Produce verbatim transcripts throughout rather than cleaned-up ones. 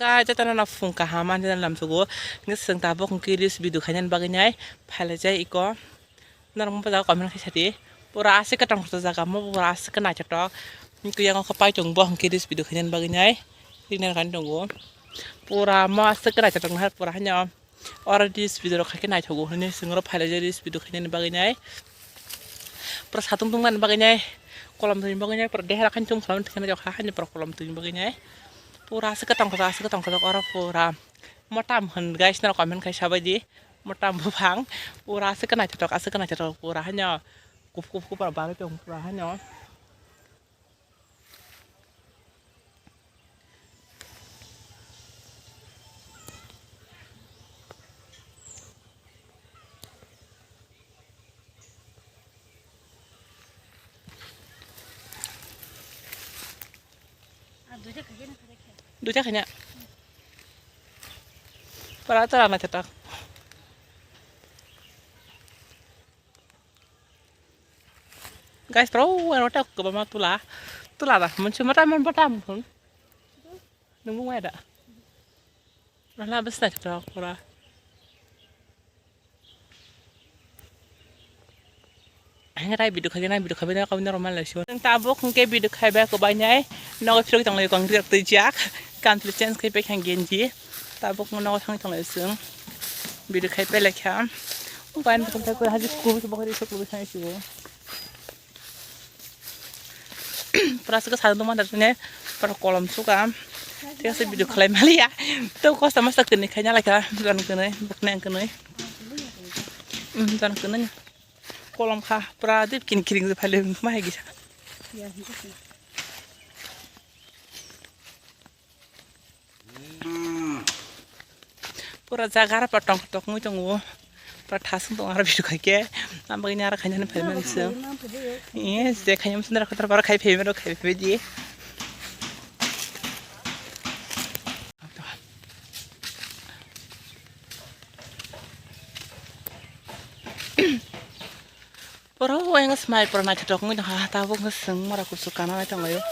Ka jatana na phung kaham ani jatana lamsugo. Nge swng tabuk hwnkhe reels video khainani bagwi nai phailajai iko. Norok mo jaga comment khaisa di. Pura aswk kwtang kwtang jaga mo pura aswk naithotok. Hwnkhe yang khe pai tongo bo hwnkhe reels video khainani bagwi nai. Rinani kani tongo. Pura mo aswk naithotok nahar pura haino. Oro reels video rok khaikhe naithogo hinwi swngro phailajai reels video khainani bagwi nai. Pura satung tungmani bagwi nai, kolom twi bagwi nai, pura dehera khan chum khalam thikna jokha hani pura kolom twi bagwi nai. Pura aswk kwtang kwtang, aswk kwtang kwtang oro pura motam hwn guys, nang comment khai sabai di. Motam buphang pura aswk naithotok, aswk naithotok pura haino kup kup kup pura barwi tong pura haino. Duita khaina. Para tara na chata. Guys, pro aro ta ko ba ma tula. Tula da mun chuma ta mun bata mun. Nunggu mai da. Rana bes na chata pura. Hengrai video khaina video khabai na kami normal lai sio. Tabuk hwnkhe video khaiba ko bai nai. Nogo phirok tong lai kong rirok twi jak. Country change khai pai khang genji. Tabuk nogo thang tong lai sung. Video khai pe lekha. Uban ko ta ko haji ko ko bahari sok lo sai sio. Pura se ka sa duma da ne pura kolom suka. Te se video khlai maliya. To kosta masta kini khai na lai ka. Jan kini bukne kini. Jan kini. Kolom kha pura dip kin kiring phale ma hai gisa. Pura jaga ara pura tong tong mui tongo. Pura thasung tong ara bisu khaike. Ambagini ara khaina phai man sung. Yes, je khaina sundara khatar pura khai phai mero khai phai di. Pura wng smai pura naithotok wngwi tongkha, tabuk wngkha chwng mora kuchuk kana nai tonglaio.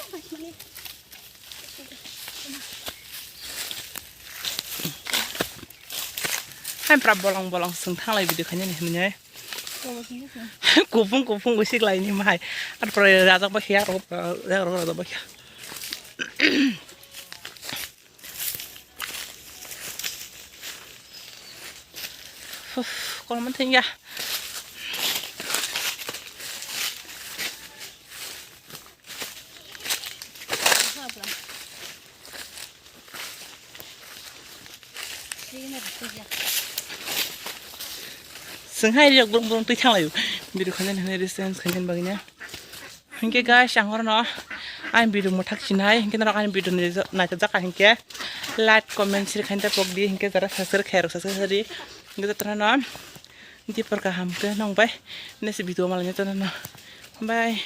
Hai pura bolong bolong chwng thanglai video khainani hinwi. Kupung kupung gusik laini mahai. Ar pura rajak bakya, rajak bakya. Uf, kolom thengya. Sing hai riok burung burung twi thanglaio. Biru khanen hene reels khanen bagina. Hinkhe guys, ang orono ani video mwthak sinai, hinkhe norok ani video ni naithok jak hinkhe like, comment, share khaina pok di, hinkhe jara subscribe khairok subscribe khaidi, hinkhe jotono dipor kaham khe nong bai next video malai jotono bye.